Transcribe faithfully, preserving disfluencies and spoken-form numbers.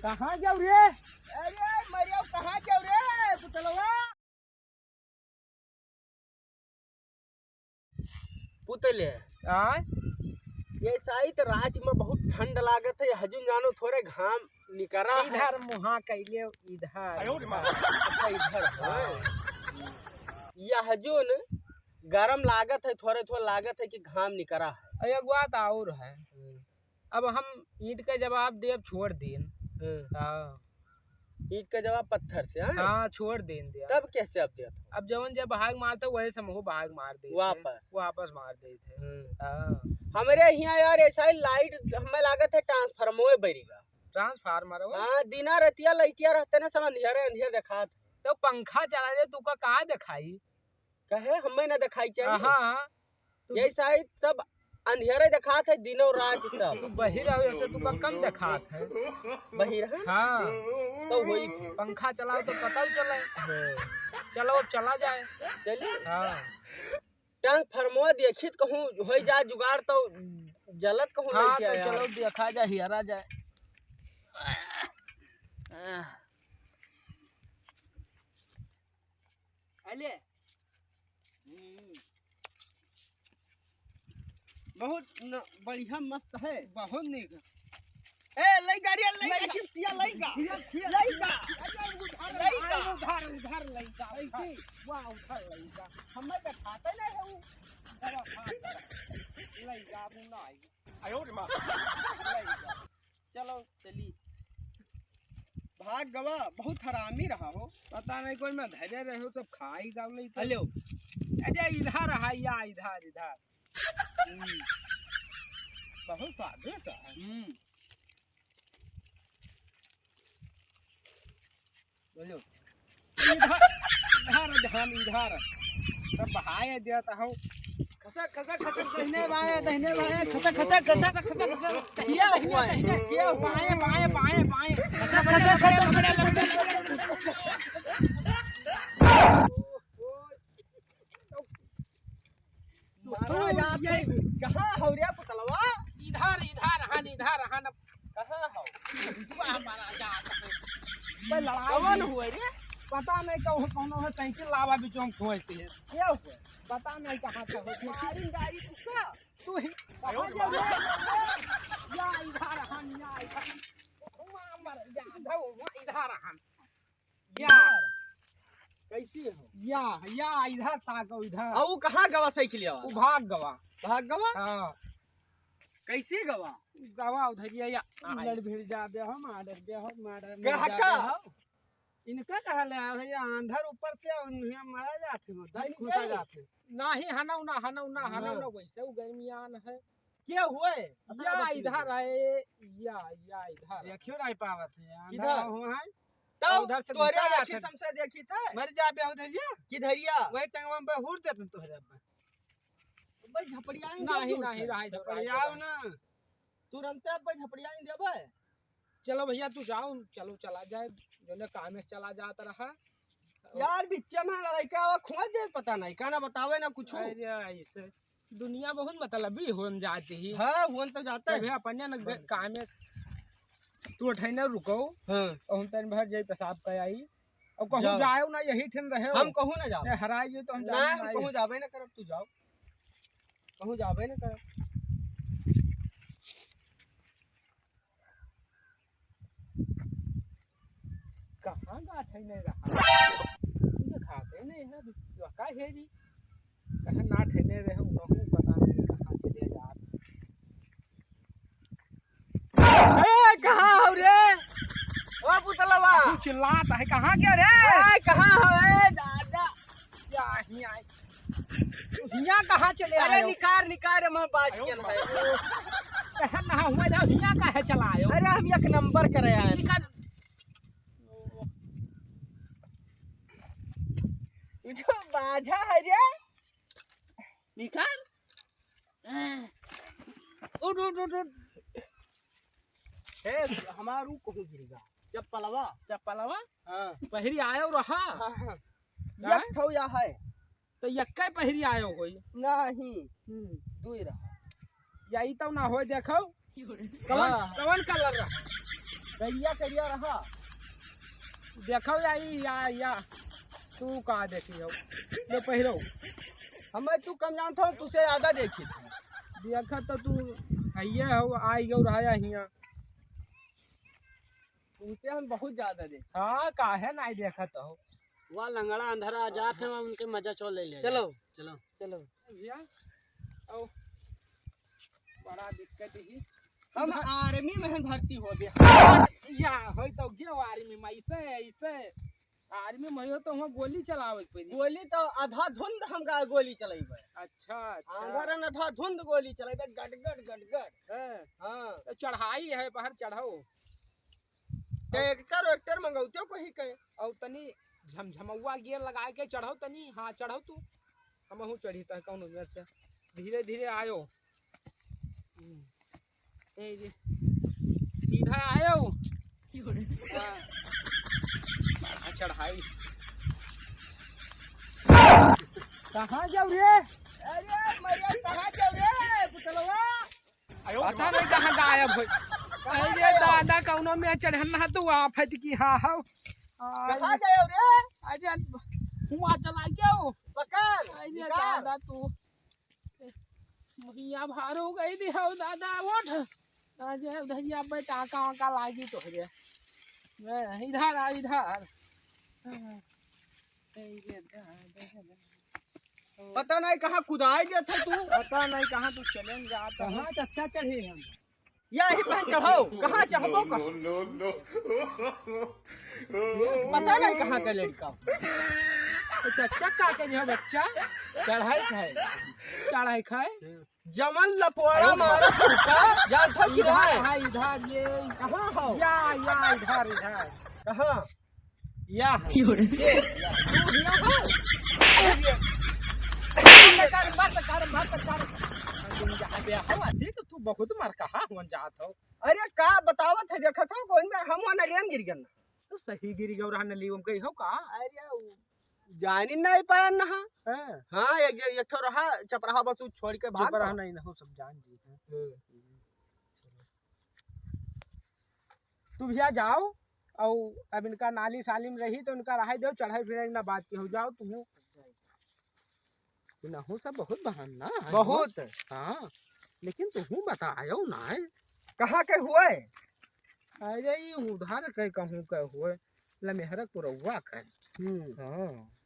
कहाँ जाऊ रे? अरे मरियो, कहाँ जाऊ रे पुतलवा? पुतले। आय? ये साइत रात में बहुत ठंड लागत है, हजून जानो थोरे घाम निकरा है। इधर मुहा कैले, इधर, आयो रे माँ। इधर। अच्छा, इधर है। हाँ। ये हजून गरम लागत है, थोरे थोरे लागत है कि घाम निकरा है। एक बात और है। हम्म। अब हम ईंट का जवाब देब, छोड़ दीन। हम्म। हाँ। ईंट का जवाब पत्थर से, हाँ? हाँ, छोड़ दीन दिया। तब कैसे अब दिया था? अब जवन जब भाग मारता, वही से हमहू भाग मार देते। वापस? वापस मार देते। हम्म। हाँ। हमरे हियाँ यार, ऐसा ही लाइट, हमें लागत है ट्रांसफार्मर बरिगा। ट्रांसफार्मर हो? हाँ, दिना रतिया लाइटिया रहते ना, सब अंधियारे अंधियार देखात। तो पंखा चला दे, तू का कहाँ दिखाई? कहे हमें ना दिखाई चाहिए? हाँ, हाँ। तू यही साइड सब अंधेरे देखात है, दिनों रात सब। तू बहिर हो, ऐसे तू का कम देखात है। बहिर है? हाँ। तो वही। पंखा चलाओ तो पता ही चले। हाँ। चलो, अब चला जाए। चलिए। हाँ। ट्रांसफार्मर देखित कहूँ होई जा जुगाड़ तो जलत कहूँ हाँ, लइके तो आया। चलो, देखा जाए, हियरा जाए। अले। हम्म। बहुत न, बढ़िया मस्त है। बहुत नीक। ए, लइका रे, लइका, लइका। चिप्सिया लइका। लइका। लइका। अरे, उधार, लइका। उधार, उधार लइका। लइकी। वाह, उधार लइका। हमें देखाते नहीं है वो। दवा खा। लइका, अब ना आई। आयो रे माँ। लइका। चलो, चली। भाग गवा, बहुत हरामी रहा हो। पता नहीं कोई में धरे रहे हो, सब खाई गाँव लइका। हेलो। अरे, इधर रहा, या इधर, इधर। हम्म। बहुत स्वादिष्ट है। हम्म। बोलो। इधर, इधर ध्यान, इधर। सब बहाए देता हूँ। खसक, खसक, खसक, दहिने बाएं, दहिने बाएं, खसक, खसक, खसक, खसक, खसक। किया हुआ है? किया हुआ? बाएं, बाएं, बाएं, बाएं। खसक, खसक, खसक, खसक, खसक। मारा जात है। कहाँ हो रे पुतलवा? इधर, इधर हन, इधर हन। कहाँ हो? वाह, मारा जात है। कोई लड़ाई कौन नहीं। हुआ रे? पता नहीं कौन, कौनो है, साइकिल लावा बीचों में खोजती है। क्या हुआ? पता नहीं कहाँ से हो। मारी गाड़ी तुझका? तू ही। कहाँ जा रे? या इधर हन, या इधर। वाह, मारा जात है, इधर हन। या। कैसी हो? या, या, इधर ताको, इधर। आ, ऊ कहाँ गवा साइकिलिया वाला? ऊ भाग गवा। भाग गवा? हाँ। कैसे गवा? गवा उधर या, या। लड़ भिड़ जाबे हो, मार दे हो, मार, मर कहा जाबे का? हो। इनका कहा ले आवे, या अंधर ऊपर से उन्हें मारा जाते हो, दस नहीं, घुसा नहीं। जाते। नहीं, हनौ ना, हनौ ना, हनौ हाँ। ना, वैसे ऊ गर्मियान है। क्या हुए? या इधर आए, या, या इधर। देखियो नहीं पावत है, अंधर किधर? हुआ है। तो उधर से तोरे घुसा आँखी जाते। समसे देखी थे? मर जा बे उधर जा। किधरिया? वही टंगवा में हुर देते तोहरे अब। भाई झपड़िया नहीं नहीं, देबो नहीं, उठे। रहाई दो, रहाई दो, झपड़ियाओ रहाई दो। ना। तुरंते अब भाई झपड़िया नहीं देबे। चलो भैया, तू जाओ, चलो चला जाए, जो ने काम से चला जात रहा। यार, बिच्चा में लड़का आवा, खोज दे, पता नहीं, का ना बतावे ना कुछ। अरे, ऐसे दुनिया बहुत मतलबी होन जाती ही। हाँ, होन तो जाता है। तबे अपने न ग-, बंद। काम में तू उठाई ना रुको। हाँ। और हम तन भर जाई पेशाब कर आई। और कहूँ जाओ। जाओ ना, यही ठिन रहे हो। हम कहूँ ना जाओ। ए, हराई ये तो हम ना, जाओ हम ना कहूँ जाबे ना करब, तू जाओ। कहूँ जाबे ना करब। कहाँ गाँठ है नहीं रहा? देखाते नहीं है, का है जी? कहाँ ना ठहने रहे, उनहू पता नहीं कहाँ चले जा। ए, कहाँ हो रे? ओ पुतलवा। तू चिल्लात है, कहाँ गया रे? ए, कहाँ हो, ए, दादा? क्या हियाँ? तू हियाँ कहाँ चले अरे, आयो? निकार, निकार, हम बाज के ना है। कहाँ ना हुआ जाओ, हियाँ काहे चला आयो? अरे, हम एक नंबर करे आए। निकार। तू जो बाजा है रे। निकाल। उठ, उठ, उठ, उठ। हे, हमार ऊ कहूँ गिर गा। चप्पलवा। चप्पलवा? हाँ। पहिरी आयो रहा। हाँ, हाँ। हाँ? एक ठो या है। तो यक्के पहिरी आयो होई। नहीं। हम्म। दुई रहा। या ई तो ना होई, देखो। कवन, हाँ। कवन कलर रहा? करिया, करिया रहा। देखो या, ई, या, या। तू का देखी हो? ले पहिरो। हमें तू कम जानत हो, तुसे ज्यादा देखी थी। देखत तो तू हइये हो, आई गो रहा हियाँ। तुमसे हम बहुत ज्यादा देखी। हाँ, काहे नाई देखत हो? वह लंगड़ा अंधरा आ जात है, वह उनके मजा चो ले ले। चलो। चलो। चलो। भैया, आओ। बड़ा दिक्कत ही। हम इधर आर्मी में हम भर्ती हो गए। या, होई तो गयो आर्मी में, ऐसे, ऐसे। आर्मी में हो तो वहाँ गोली चलावे के पड़ी। गोली तो आधा धुंध हमका गोली चलाइबे। अच्छा, अच्छा। आंधा रन आधा धुंध गोली चलाइबे, गट, गट, गट, गट। हाँ। हाँ। तो चढ़ाई है, बाहर चढ़ाओ। ट्रैक्टर वैक्टर मंगौते कोही के। और तनी झमझमौआ गियर लगा के चढ़ो तनी। हाँ, चढ़ो तू। हमहू चढ़ी त कौनो मेर से। धीरे धीरे आयो। हम्म। ए जे। सीधा आयो। हाँ। हाँ, चढ़ाई। कहाँ जाऊ रे? अरे मैया, कहाँ जाऊ रे, पुतलवा? पता नहीं कहाँ गायब होई। अरे दादा, कौनो में चढ़न ना तू आफत की, हाँ, हाँ। कहाँ गयो रे? अरे, हुआ चला गयो। पकड़, अरे निकाल। दादा, तू मुहिया भार हो गई दी हो दादा, उठ। अरे धैया पे टाका वाका लागी तो रे। ए, इधर आ, इधर। ए, ये दादा। पता नहीं कहाँ कुदाए गए थे तू। पता नहीं कहाँ तू चले जाता है। कहाँ चक्का चढ़े हम? या ही पर चढ़ो, कहाँ चढ़बो का? No, no, no। पता नहीं कहाँ का लड़का। तो चक्का के जो बच्चा चढ़ाई खाए, चढ़ाई खाए। जमन लपवाड़ा मारत तुका, जानत हो कि इधर नहीं? है, इधर ये। कहाँ हो? या, या, इधर, इधर। कहाँ? या है। क्यों रे? के? तू हिया हो? बस कर, बस कर, बस कर। अबे हवा देख, तू बहुत मरकहा होन जात हो। अरे का बतावत है, देखत हो, कौन में हम होन अलियम गिर गन। तो सही गिर गयो रहा नली, हम गई हो का? अरे उ जानी नहीं पाया ना। हाँ। हाँ, एक, एक ठो रहा चपराहा, बस उ छोड़ के भाग चपराहा गया। नहीं ना हो, सब जान जी। हाँ। हम्म। तू भैया जाओ, और अब इनका नाली साली में रही तो इनका रहाई दो, चढ़ाई फिराई ना बात की हो जाओ तुम। इनहू सब बहुत बहाना है। बहुत। हाँ, लेकिन तुहू बतायो ना है। कहाँ के हुए? अरे ये उधर के कहूँ के हुए, लमेहरक पुरौवा के। हम्म। हाँ।